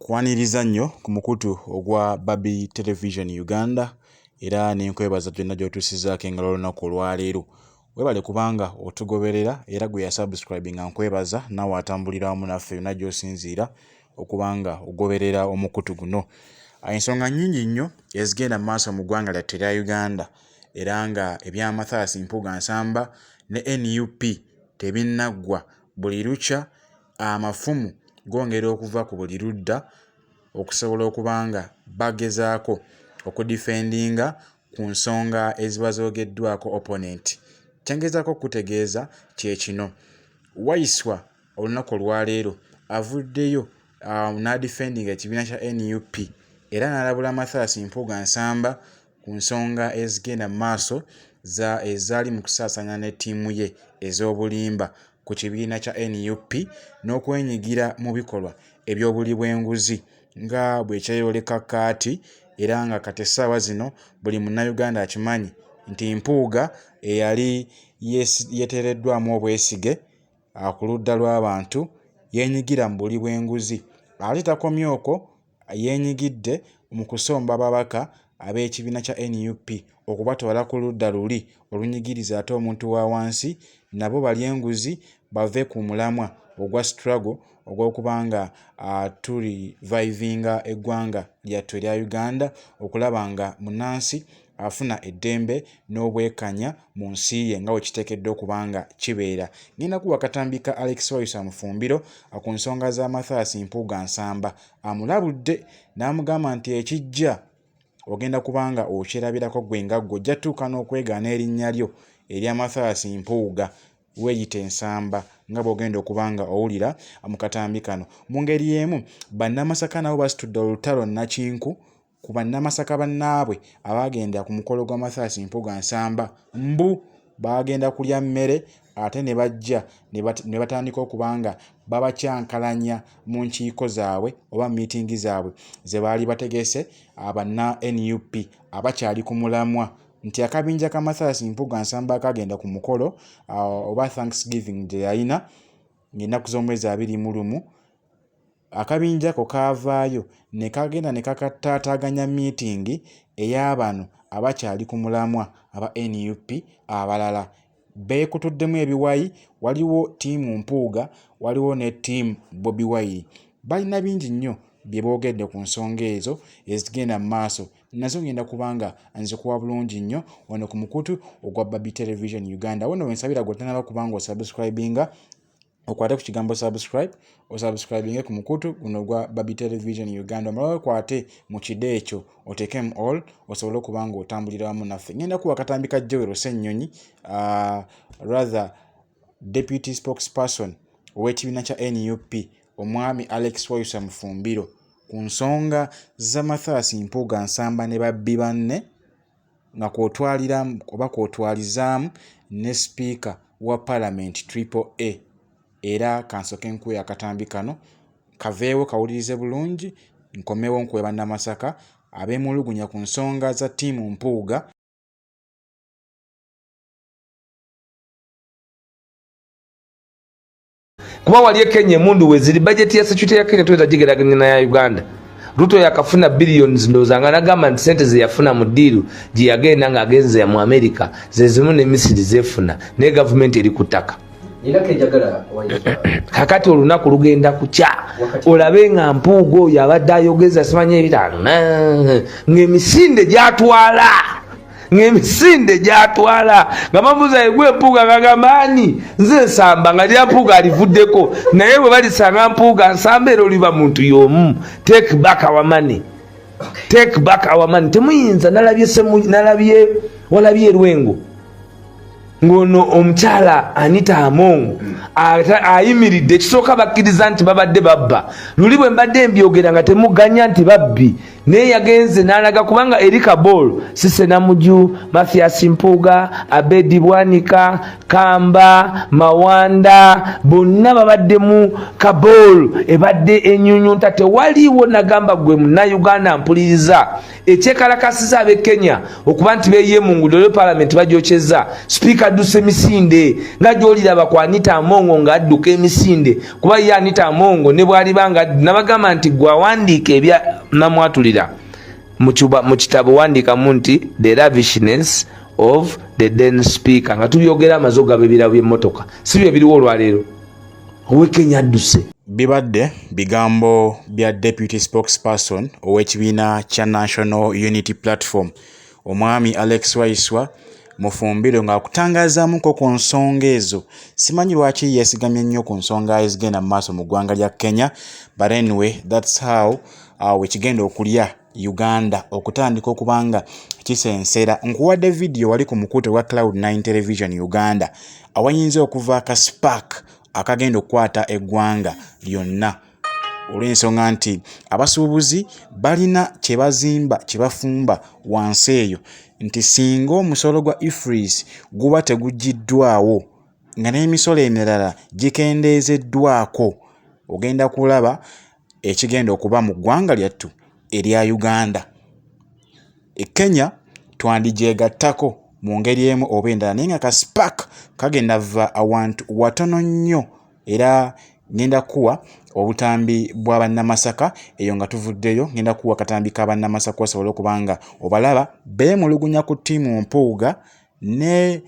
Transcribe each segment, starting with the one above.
Nkwaniriza nnyo ku mukutu ogwa Barbie Television Uganda era ne nkwebaza gyonna gy'otuusizzaako engalo olunaku olwaleero. Weebale kubanga otugoberera era gwe yasubscribinga nkwebaza naawe atambulira wamu naffe yonna gy'osinziira okuba nga ogoberera omukutu guno. Ensonga nnyingi nnyo ezigenda mu maaso mu ggwanga lyattu erya Uganda era nga ebya Mathias Mpuuga Nsamba ne nup tebinnaggwa. Buli lukya amafumu gongera okuva ku buli ludda okusobola okuba nga bagezaako okudifendinga ku nsonga eziba zoogeddwako opponent. Kye ngezaako okukutegeeza kye kino, Waiswa olunaku olwaleero avuddeyo n'adifendinga ekibiina kya nup era n'alabula Mathias Mpuuga Nsamba ku nsonga ezigenda mu maaso za ezaali mu kusaasaanya ne ttiimu ye ez'obulimba ku kibiina kya nup n'okwenyigira mu bikolwa eby'obulyi bw'enguzi nga bwe kyeyoleka kaati era nga kati essaawa zino buli Munnayuganda akimanyi nti Mpuuga eyali yeteereddwamu obwesige ku ludda lw'abantu yeenyigira mu bulyi bw'enguzi ate takomye okwo yeenyigidde mu kusomba ababaka ab'ekibiina kya nup okubatwala ku ludda luli olunyigiriza ate omuntu wa wansi nabo balye enguzi bave ku mulamwa ogwa struggle ogw'okuba nga turivivinga eggwanga lyattu erya Uganda okulaba nga munnansi afuna eddembe n'obwekanya mu nsi ye nga bwe kiteekeddwa okuba nga kibeera. Ngenda kuwa akatambi ka Alex Waiswa Mufumbiro ku nsonga za Mathias Mpuuga Nsamba amulabudde n'amugamba nti ekijja ogenda kuba nga okyerabirako ggwe nga ggwe ojja tuuka n'okwegaana erinnya lyo erya Mathias Mpuuga weeyite Nsamba nga bw'ogenda okuba nga owulira mu katambi kano. Mu ngeri y'emu bannamasaka nabo basitudde olutalo nnakinku ku bannamasaka bannaabwe abaagenda ku mukolo gwa Mathias Mpuuga Nsamba mbu baagenda kulya mmere ate ne bajja ne batandika okuba nga babakyankalanya mu nkiiko zaabwe oba miitingi zaabwe ze baali bategese abanna nup abakyali ku mulamwa nti akabinja ka Mathias Mpuuga Nsamba akaagenda ku mukolo oba Thanksgiving gye yalina ng'ennaku z'omwezi 21 Akabinja ako kaavaayo ne kagenda ne kakataataaganya miitingi eya bano abakyali ku mulamwa aba nup abalala. Beekutuddemu ebiwayi, waliwo ttiimu Mpuuga, waliwo ne ttiimu Bobi Wine. Balina bingi nnyo bye boogedde ku nsonga ezo ezigenda mu maaso nazo ngenda kuba nga nzikuwa bulungi nnyo wano ku mukutu ogwa Barbie Television Uganda. Wano wensabira gwe otanaba kuba nga osubscribinga okwate ku kigambo subscribe osubscribinge ku mukutu guno ogwa Barbie Television Uganda omala wekwate mu kide ekyo oteekemu all osobole okuba nga otambulira wamu naffe. Ngenda kuwa akatambi ka Joel Ssennyonyi rather deputy spokesperson ow'ekibiina kya nup omwami Alex Waiswa Mufumbiro ku nsonga za Mathias Mpuuga Nsamba ne babbi banne nga kw'otwaliramu oba kw'otwalizaamu ne sipiika wa palamenti Triple A era kansoke nkuwe akatambi kano kaveewo kawulirize bulungi nkomewo nkuwe bannamasaka abeemulugunya ku nsonga za ttiimu Mpuuga. Kuba wali e Kenya emundu weziri, budget ya security ya Kenya tuyinza gigeraganya na ya Uganda. Ruto yakafuna billions ndowooza nga nagamba nti sente ze yafuna mu diiru gye yagenda ng'agenze mu America ze zimu ne Misiri zefuna, naye gavumenti eri ku ttaka. Kakati olunaku lugenda kukya olabe nga Mpuuga oyo abadde ayogeza simanyi ebitaano ng'emisinde gyatwala ng'emisinde gyatwala nga bamubuuza egwe Mpuuga ngagamba ani nze Nsamba nga lya Mpuuga alivuddeko naye bwe balisanga Mpuuga Nsamba era oliba muntu y'omu. Take back our money, take back our money. Temuyinza nalabye nalabye walabye erwengo ng'ono omukyala Anita Among ayimiridde ekisooka bakkiriza nti babadde babba luli bwe mbadde mbyogera nga temuganya nti babbi. Naye yagenze n'alaga kubanga eri Kabol, Cissy Namuju, Mathias Mpuuga, Abedi Bwanika, Kamba, Mawanda, bonna babadde mu Kabol ebadde enyunyunta. Tewaliiwo nagamba gwe Munnayuganda mpuliriza ekyekalakasiza ab'e Kenya okuba nti beeyiye mu nguudo leero palamenti bagyokyezza, sipiika adduse emisinde nga gy'oliraba ku Anita Amongo ng'adduka emisinde, kuba ye Anita Amongo ne bw'aliba nga nabagamba nti gwe awandiika ebya namwatulira mu kitabo wandiikamu nti the lavishness of the then speaker, nga tubyogera amaze okugaba ebirabo by'emmotoka, si bye biriwo olwaleero. Ow'e Kenya adduse. Bibadde bigambo bya Deputy Spokesperson ow'ekibiina kya National Unity Platform, Omwami Alex Waiswa Mufumbiro, ng'akutangazaamuko ku nsonga ezo. Simanyi lwaki yeesigamye nnyo ku nsonga ezigenda mu maaso mu ggwanga lya Kenya, but anyway, that's how wekigenda okulya Uganda okutandika okuba nga kisensera. Nkuwadde vidiyo wali ku mukutu gwa Cloud 9 Television Uganda awayinza okuva aka spark akagenda okukwata eggwanga lyonna, olw'ensonga nti abasuubuzi balina kye bazimba, kye bafumba wansi eyo, nti singa omusolo gwa EFRIS guba teguggyiddwawo nga n'emisolo emirala gikendeezeddwako, ogenda kulaba ekigenda okuba mu ggwanga lyattu erya Uganda. E Kenya twandigyegattako mu ngeri emu oba endala, naye nga ka spark kagenda va awantu watono nnyo. Era ngenda kuwa obutambi bwa Bannamasaka eyo nga tuvuddeyo, ngenda kuwa katambi ka Bannamasaka osobole okuba nga obalaba beemulugunya ku ttiimu Mpuuga ne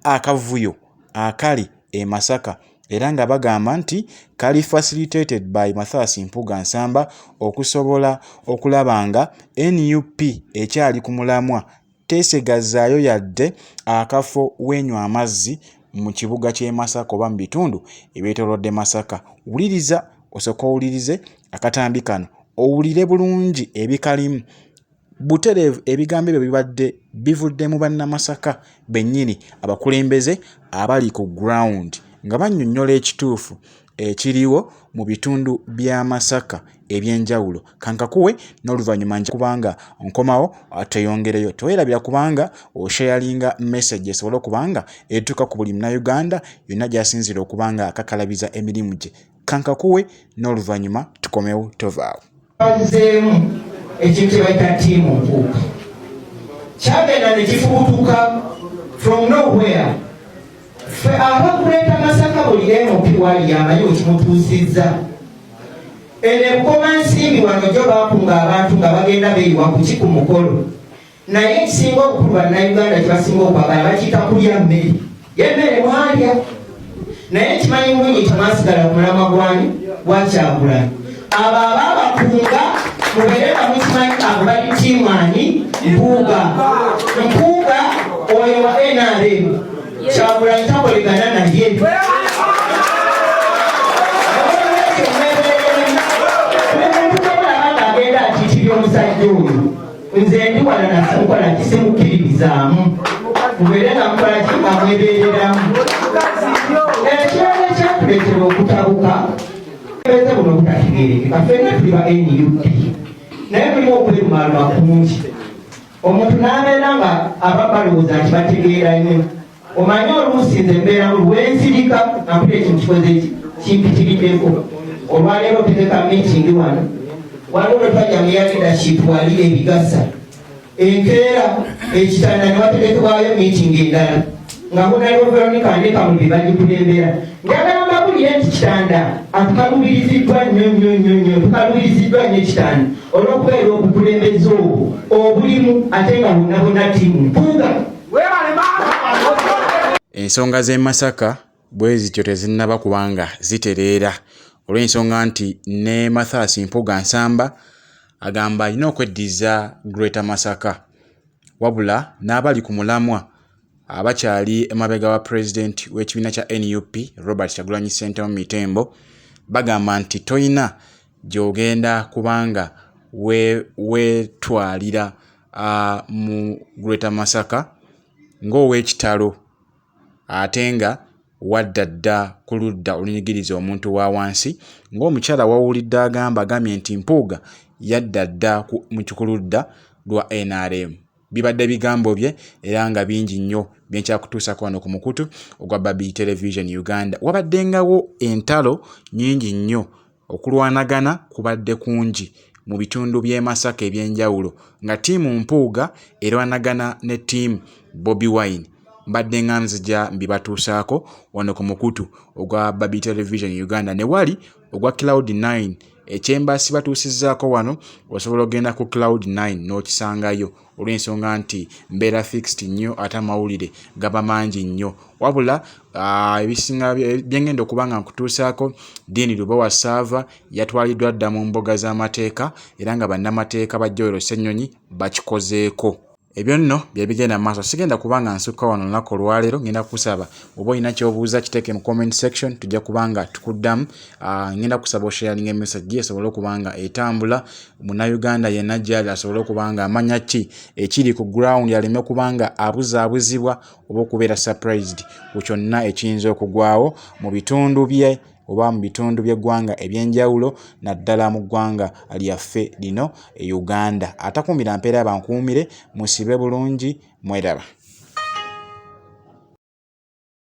akavuyo akali e Masaka, era nga bagamba nti kali facilitated by Mathias Mpuuga Nsamba okusobola okulaba nga NUP ekyali ku mulamwa tesigazaayo yadde akafo weenywa amazzi mu kibuga ky'e Masaka oba mu bitundu ebyetoolodde Masaka. Wuliriza, osooke owulirize akatambi kano, owulire bulungi ebikalimu butereevu. Ebigambo ebyo bibadde bivudde mu Bannamasaka bennyini, abakulembeze abali ku ground, nga bannyonnyola ekituufu ekiriwo mu bitundu bya Masaka ebyenjawulo. Kankakuwe n'oluvannyuma nja kubanga nkomawo tweyongereyo. Teweerabira kubanga osharinga message esobole okuba nga etuuka ku buli Munnayuganda yonna gy'asinziira okuba nga akakalabiza emirimu gye. Kankakuwe n'oluvannyuma tukomewo, tovaawo. Bazzeemu ekintu kye bayita ttiimu Mpuuga, kyagenda ne kifubutuka from nowhere. Ffe abakuleeta Masaka, buli MP wali yamanyi wekimutuusizza. Eno ebukoma nsimbi wano gyo bakunga abantu nga bagenda beeyiwa kuki ku mukolo, naye ekisinga obukulu Bannayuganda kyebasinga okwagala bakiyita kulya mmere. Yemmere mwalya, naye kimanyi bulungi temwasigala ku mulamwa gwani gwakyagulanyi. Abo abaabakunga mubeere nga mukimanyi, abo bali ttiimu ani? Mpuuga. Mpuuga oyo wa NRM, Kyagulanyi takolegana naye. Olwekyo mwebereremu. Buli muntu gwemulaba ng'agenda atiitibya omusajja oyo, nze ndi wala nasimukola kisimukkiririzaamu. Mubeere nga mukola ki, nga mwebereramu. Ekirala ekyatuleetera okutabuka eze buno butategeerekeka, ffenna tuli ba NUP, naye mulimu okwerumaaluma kungi. Omuntu n'abeera nga aba balowooza nti bategeera nnyo. Omanyi oluusi nze mbeeramu lwensirika nga mpulira ekintu kikoze eki kimpitiriddeko. Olwaleero otegeka meeting wano, waliwo lwe twajja mu ya leadership wali ebigasa enkeera ekitanda ne wategekebwayo meeting endala nga Honorable Veronica Ndeka Mubi bagikulembera. Njagala mbabulire nti Kitanda atukalubiriziddwa nnyo nnyo nnyo nnyo, tukalubiriziddwa nnyo Kitanda olw'okubeera obukulembeze obwo obulimu, ate nga bonna bonna ttiimu Mpuuga. Ensonga z'e Masaka bwe zityo tezinnaba kubanga zitereera, olw'ensonga nti ne Mathias Mpuuga Nsamba agamba alina okweddiza Greater Masaka, wabula n'abali ku mulamwa abakyali emabega wa pulezidenti w'ekibiina kya NUP Robert Kyagulanyi Ssentamu Mitembo bagamba nti toyina gy'ogenda kubanga weetwalira mu Greater Masaka ng'ow'ekitalo, ate nga wadda dda ku ludda olunyigiriza omuntu wa wansi ng'omukyala wawulidde agamba agambye nti Mpuuga yadda dda ku ludda lwa nrm. Bibadde bigambo bye era nga bingi nnyo byenkyakutuusako wano ku mukutu ogwa Babi Television Uganda. Wabaddengawo entalo nnyingi nnyo, okulwanagana kubadde kungi mu bitundu by'e Masaka eby'enjawulo nga ttiimu Mpuuga erwanagana ne ttiimu Bobi Wine. Mbadde nga nzija mbibatuusaako wano ku mukutu ogwa Babi Television Uganda ne wali ogwa Cloud 9. Ekyemba sibatuusizzaako wano, osobola okugenda ku Cloud 9 n'okisangayo olw'ensonga nti mbeera fixed nnyo ate amawulire gaba mangi nnyo. Wabula ebisinga byengenda okuba nga nkutuusaako, Dean Lubowa Ssaava yatwaliddwa dda mu mbuga z'amateeka era nga bannamateeka ba Joel Ssenyonyi bakikozeeko. Ebyo nno bye bigenda mu maaso. Sigenda kuba nga nsukka wano olunaku olwaleero, ngenda kusaba oba olina ky'obuuza kiteeke mu comment section, tujja kuba nga tukuddamu. Ngenda kusaba osharinga emessage esobole okuba nga etambula munnayuganda yenna gy'ali asobole okuba nga amanya ki ekiri ku ground, aleme kuba nga abuzaabuzibwa oba okubeera surprised ku kyonna ekiyinza okugwawo mu bitundu bye oba mu bitundu by'eggwanga eby'enjawulo naddala mu ggwanga lyaffe lino e Uganda. Atakuumira mpeera bankuumire, musibe bulungi, mweraba.